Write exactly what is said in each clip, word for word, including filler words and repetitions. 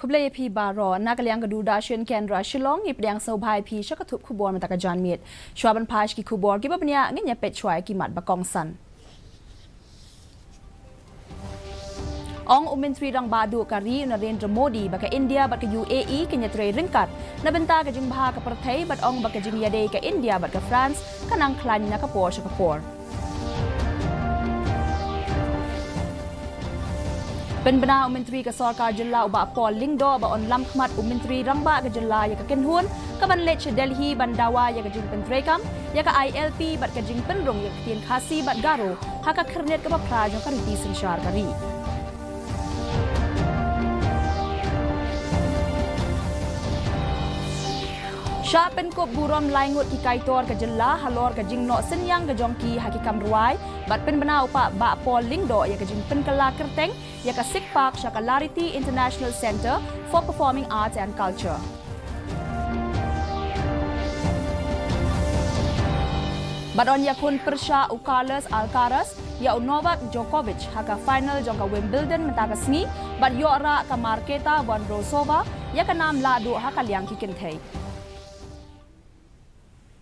Khublei ïa phi baroh, na ka liang ka Doordarshan Kendra Shillong, ngi pdiang sngewbha ïa phi sha ka thup khubor mynta ka janmiet. Shuwa ban phai sha ki khubor kiba bniah, ngin ïa peit shuwa ïa ki mat ba kongsan. Ong u Myntri Rangbah Duh ka ri u Narendra Modi ba ka India bad ka U A E kin ïatrei ryngkat na bynta ka jingbha ka pyrthei, bad ong ba ka jingïadei ka India bad ka France ka nang khlaiñ na ka por sha ka por. Pynbna u Myntri ka Sorkar Jylla u Bah Paul Lyngdoh ba yn lam khmat u Myntri Rangbah ka Jylla ïa ka kynhun kaban leit sha Delhi ban dawa ïa ka jingpyntreikam ïa ka I L P bad ka jingpynrung ïa ka ktien Khasi bad Garo ha ka Khyrnit kaba Phra jong ka Riti Synshar ka ri. Shah pynkup burom lai ngut ki kaitor ka jylla halor ka jingnoh synñiang ka jong ki ha ki kam rwai, bad pynbna u Bah Paul Lyngdoh ïa ka jingpynkylla kyrteng ïa ka SICPAC sha ka Lariti International Centre for Performing Arts and Culture. Bad yn ïakhun pyrshah u Carlos Alcaraz ïa u Novak Djokovic ha ka final jong ka Wimbledon mynta ka sngi, bad ïoh rah ka Marketa Vondrousova ïa ka nam lahduh ha ka liang ki kynthei.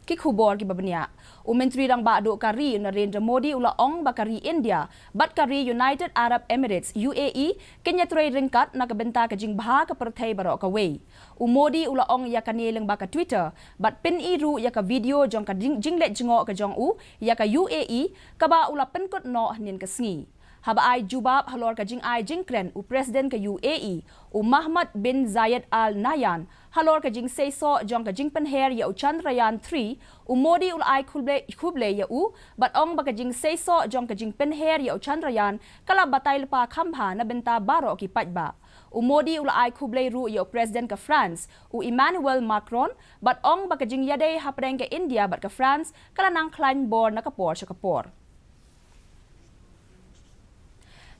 Ki khubor kiba bniah. U Myntri Rangbah Duh ka ri u Narendra Modi u la ong ba ka ri India bad ka ri United Arab Emirates, U A E, kin ïatrei ryngkat na ka bynta ka jingbha ka pyrthei baroh kawei. U Modi u la ong ïa kane lyngba ka Twitter bad pyni ruh ïa ka video jong ka jing-, jingleit jngoh ka jong u ïa ka U A E, kaba u la pynkut noh hynnin ka sngi. Haba ai jubab halor ka jingai jingkren u President ka U A E, u Mohammed bin Zayed Al Nahyan, halor ka jingseisoh jong ka jingpynher ïa u Chandrayaan three, u Modi u la ai khublei, khublei ïa u, bad ong ba ka jingseisoh jong ka jingpynher ïa u Chandrayaan ka la batai lypa khambha na bynta baroh ki paidbah. U Modi u la ai khublei ruh ïa u President ka France, u Emmanuel Macron, bad ong ba ka jingïadei hapdeng ka India bad ka France ka la nang khlaiñ bor na ka por sha ka por.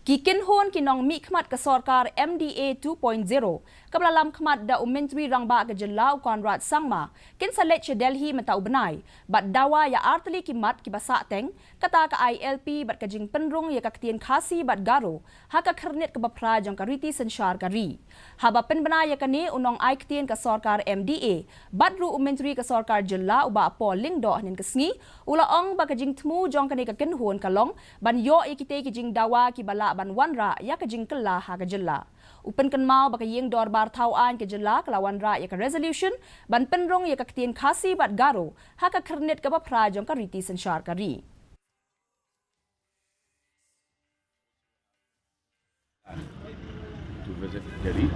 Ki kynhun ki nongmihkhmat ka sorkar M D A two point zero, kaba la lam khmat da u Myntri Rangbah ka jylla u Conrad Sangma, kin sa leit sha Delhi mynta u bnai, bad dawa ïa artylli ki mat kiba sahteng, kata ka I L P bad ka jingpynrung ïa ka ktien Khasi bad Garo ha ka Khyrnit kaba Phra jong ka Riti Synshar ka ri. Haba pynbna ïa kane, u nongai ktien ka sorkar M D A bad ruh u Myntri ka sorkar jylla u Bah Paul Lyngdoh hynnin ka sngi u la ong ba ka jingthmu jong kane ka kynhun ka long ban ïoh ïa kitei ki jingdawa kiba lah ban wanrah ïa ka jingkylla ha ka jylla. U pynkynmaw ba ka ïing dorbar thaw aiñ ka jylla ka la wanrah ïa ka resolution ban pynrung ïa ka ktien Khasi bad Garo ha ka Khyrnit kaba Phra jong ka Riti Synshar ka ri. To visit Delhi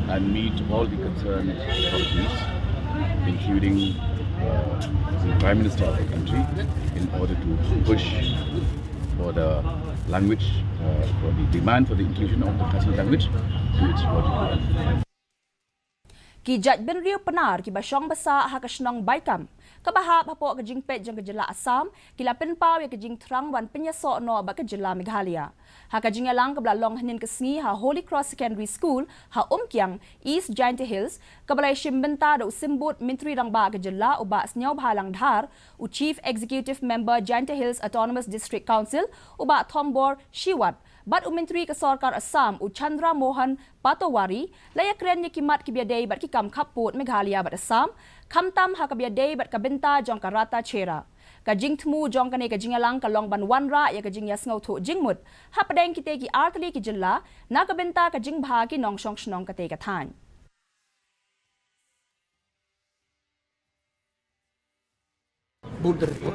and meet all the concerned authorities, including the Prime Minister of the country, in order to push for the language, uh, for the demand for the inclusion of the Khasi language in its logical. Ki jaitbynriew Pnar kiba shong basa ha ka shnong Baikam, kaba hap hapoh ka jingpeit jong ka jylla Assam, ki la pynpaw ïa ka jingthrang ban pynïasoh noh bad ka jylla Meghalaya. Ha ka jingïalang kaba la long hynnin ka sngi ha Holy Cross Secondary School ha Umkiang, East Jaintia Hills, kaba la ïashim bynta da u Symbud Myntri Rangbah ka jylla u Bah Sniawbhalang Dhar, u Chief Executive Member Jaintia Hills Autonomous District Council u Bah Thombor Shiwat, bad u Myntri ka sorkar Assam u Chandra Mohan Patowary, la ïakren ïa ki mat kiba ïadei bad ki kam khappud Meghalaya bad Assam, khamtam ha kaba ïadei bad ka bynta jong ka Rata Chhehra. Ka jingthmu jong kane ka jingïalang ka long ban wanrah ïa ka jingïasngewthuh jingmut hapdeng kitei ki artylli ki jylla na ka bynta ka jingbha ki nongshong shnong katei ka thaiñ. Both the report.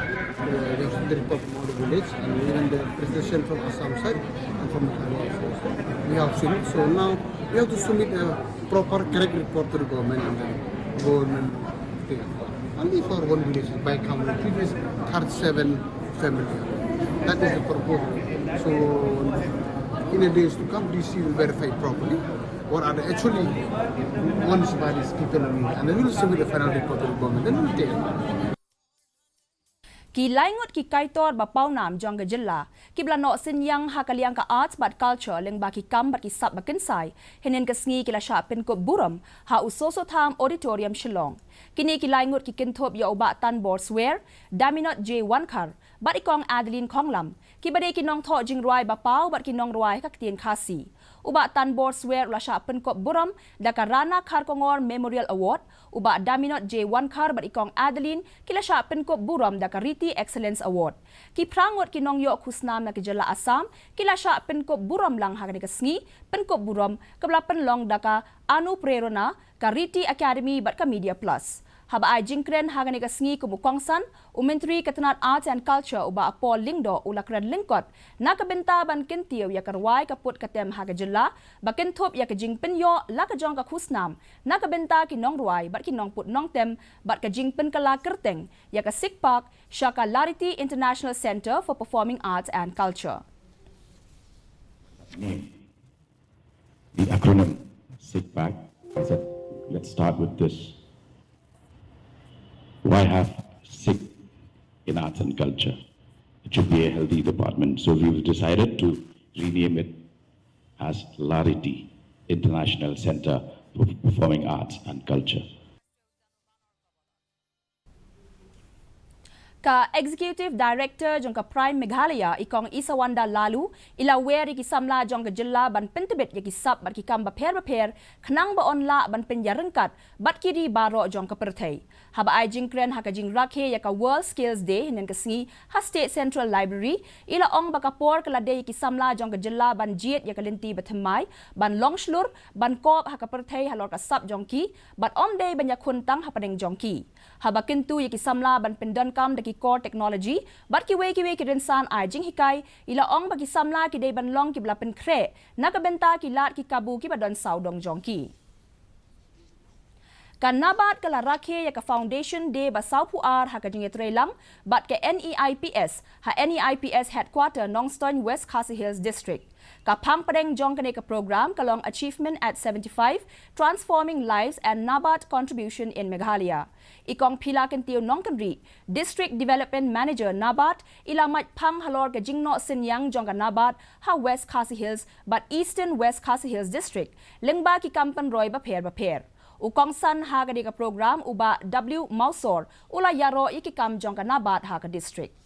The, the report from all the village and even the presentation from Assam side and from Meghalaya also. We have seen it. So now we have to submit a proper correct report to the government and the government thing. Only for one village, Baikam, it is thirty-seven family. That is the proposal. So in the days to come, D C will verify properly what are the actually wants by these people, and then we'll submit the final report to the government. Then we'll take it. Ki lai ngut ki kaitor ba pawnam jong ka jylla, kiba la noh synñiang ha ka liang ka arts bad culture lyngba ki kam bad ki sap ba kynsai, hynnin ka sngi ki la shah pynkup burom ha u Soso Tham Auditorium Shillong. Kine ki lai ngut ki kynthup ïa u Bah Tanbor Swer, Daminot J Wankhar, bad i Kong Adeline Khonglam, kiba dei ki nongthoh jingrwai ba paw bad ki nongrwai ha ka ktien Khasi. U Bah Tanbor Swer u la shah pynkup burom da ka Rana Kharkongor Memorial Award, u Bah Daminot J Wankhar bad i Kong Adeline ki la shah pynkup burom da ka Riti Excellence Award. Ki phra ngut ki nongïoh khusnam na ka jylla Assam ki la shah pynkup burom lang ha kane ka sngi pynkup burom kaba la pynlong da ka Anuprerona, ka Riti Academy bad ka Media Plus. Haba ai jingkren ha kane ka sngi kum u kongsan, u Myntri ka tnat Arts and Culture u Bah Paul Lyngdoh u la kren lyngkot na ka bynta ban kyntiew ïa ka rwai ka put ka tem ha ka jylla, ba kynthup ïa ka jingpynïoh la ka jong ka khusnam na ka bynta ki nongrwai bad ki nongput nongtem bad ka jingpynkylla kyrteng ïa ka SICPAC sha ka Lariti International Centre for Performing Arts and Culture. Name. The acronym SICPAC. I said, let's start with this. Why have SIC in arts and culture? It should be a healthy department. So we've decided to rename it as Lariti International Center for Performing Arts and Culture. Ka Executive Director jong ka PRIME Meghalaya, i Kong Isawanda Laloo, i la wer ïa ki samla jong ka jylla ban pyntbit ïa ki sap bad ki kam bapher bapher khnang ba yn lah ban pynïaryngkat bad ki ri baroh jong ka pyrthei. Haba ai jingkren ha ka jingrakhe ïa ka World Skills Day hynnin ka sngi ha State Central Library, i la ong ba ka por ka la dei ïa ki samla jong ka jylla ban jied ïa ka lynti bathymmai, ban long shlur, ban kop ha ka pyrthei halor ka sap jong ki, bad ym dei ban ïakhun tang hapdeng jong ki. Haba kyntu ïa ki samla ban pyndonkam da ki core technology bad kiwei kiwei ki rynsan ai jinghikai, i la ong ba ki samla ki dei ban long kiba la pynkhreh na ka bynta ki lad ki kabu kiba don sawdong jong ki. Ka NABARD ka la rakhe ïa ka Foundation Day ba sawphew ar ha ka jingïatreilang bad ka NEIPS ha NEIPS Headquarter Nongstoiñ, West Khasi Hills District. Ka phang pdeng jong kane ka program ka long Achievement at seventy-five, Transforming Lives and NABARD Contribution in Meghalaya. I Kong Phila Kyntiew Nongkynrih, District Development Manager NABARD, i la mad phang halor ka jingnoh synñiang jong ka NABARD ha West Khasi Hills bad Eastern West Khasi Hills District lyngba ki kam pynroi bapher bapher. U kongsan ha kane ka program u Bah W Mawsor u la ïaroh ïa ki kam jong ka NABARD ha ka district.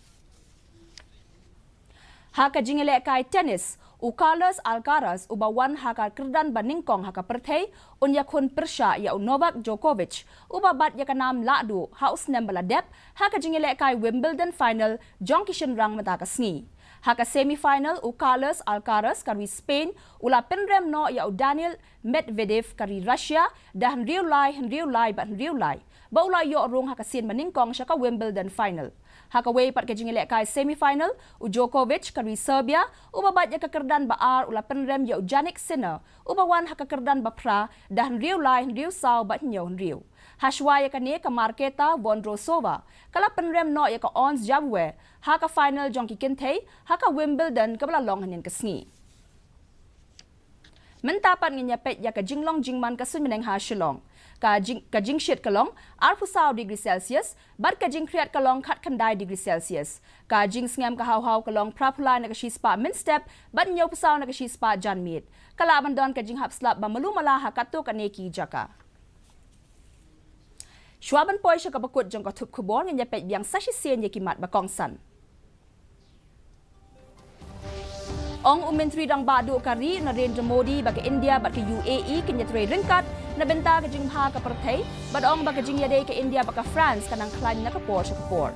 Ha ka jingïalehkai tennis, u Carlos Alcaraz uba wan ha ka kyrdan ba nyngkong ha ka pyrthei, un ïakhun pyrshah ïa u Novak Djokovic uba bat ïa ka nam lahduh ha u snem ba la dep ha ka jingïalehkai Wimbledon final jong ki shynrang mynta ka sngi. Ha ka semi final, u Carlos Alcaraz ka ri Spain u la pynrem noh ïa u Daniil Medvedev ka ri Russia da hynriew lai, hynriew lai bad hynriew lai, ba u la ïoh rung ha ka sien ba nyngkong sha ka Wimbledon final. Ha kawei pat ka jingïalehkai semi final, u Djokovic ka ri Serbia uba bat ïa ka kyrdan ba ar u la pynrem ïa u Jannik Sinner uba wan ha ka kyrdan ba phra da hynriew lai, hynriew saw bad hynñiew hynriew. Hashwa ïa kane, ka Marketa Vondrousova ka la pynrem noh ïa ka Ons Jabeur ha ka final jong ki kynthei ha ka Wimbledon kaba la long hynnin ka sngi. Mynta pat ngin ïa peit ïa ka jinglong jingman ka suiñ bneng ha Shillong. Ka jing, ka jingshit ka long arphew saw degree Celsius bad ka jingkhriat ka long khatkhyndai degree Celsius. Ka jingsngem ka haw haw ka long phraphew lai na ka shispah mynstep bad hynñiewphew saw na ka shispah janmiet. Ka lah ban don ka jinghap slap ba malu mala ha katto katne ki jaka. Shuwa ban poi sha kaba kut jong ka thup khubor, ngin ïa peit biang sa shisien ïa ki mat ba kongsan. Ong u Myntri Rangbah Duh ka ri Narendra Modi ba ka India bad ka U A E kin ïatrei ryngkat na bynta ka jingbha ka pyrthei, bad ong ba ka jingïadei ka India bad ka France ka nang khlaiñ na ka por sha ka por.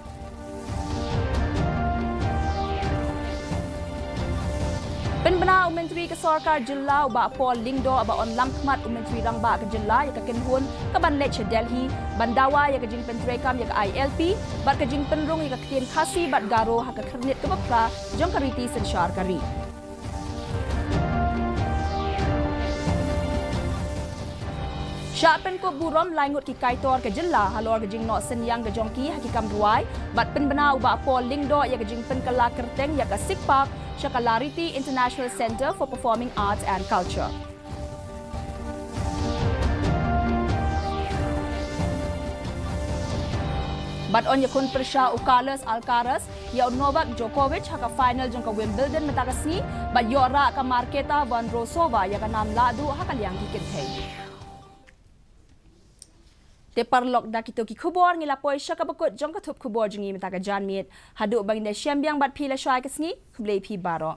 Pynbna u Myntri ka Sorkar Jylla u Bah Paul Lyngdoh ba yn lam khmat u Myntri Rangbah ka Jylla ïa ka kynhun kaban leit sha Delhi ban dawa ïa ka jingpyntreikam ïa ka I L P bad ka jingpynrung ïa ka ktien Khasi bad Garo ha ka khyrnit kaba phra jong ka riti synshar ka ri. Shah pynkup burom lai ngut ki kaitor ka Jylla halor ka jingnoh synñiang ka jong ki ha ki kam rwai, bad pynbna u Bah Paul Lyngdoh ïa ka jingpynkylla kyrteng ïa ka SICPAC sha ka Lariti International Centre for Performing Arts and Culture. Bad yn ïakhun pyrshah u Carlos Alcaraz ïa u Novak Djokovic ha ka final jong ka Wimbledon mynta ka sngi, bad ïoh rah ka Marketa Vondrousova ïa ka nam lahduh ha ka liang ki kynthei. Te paralok, da kito ki khubor ngi la poi sha kaba kut jong ka thup khubor jong ngi mynta ka janmiet. Haduh ba ngin ïashem biang bad phi lashai ka sngi, khublei phi baroh.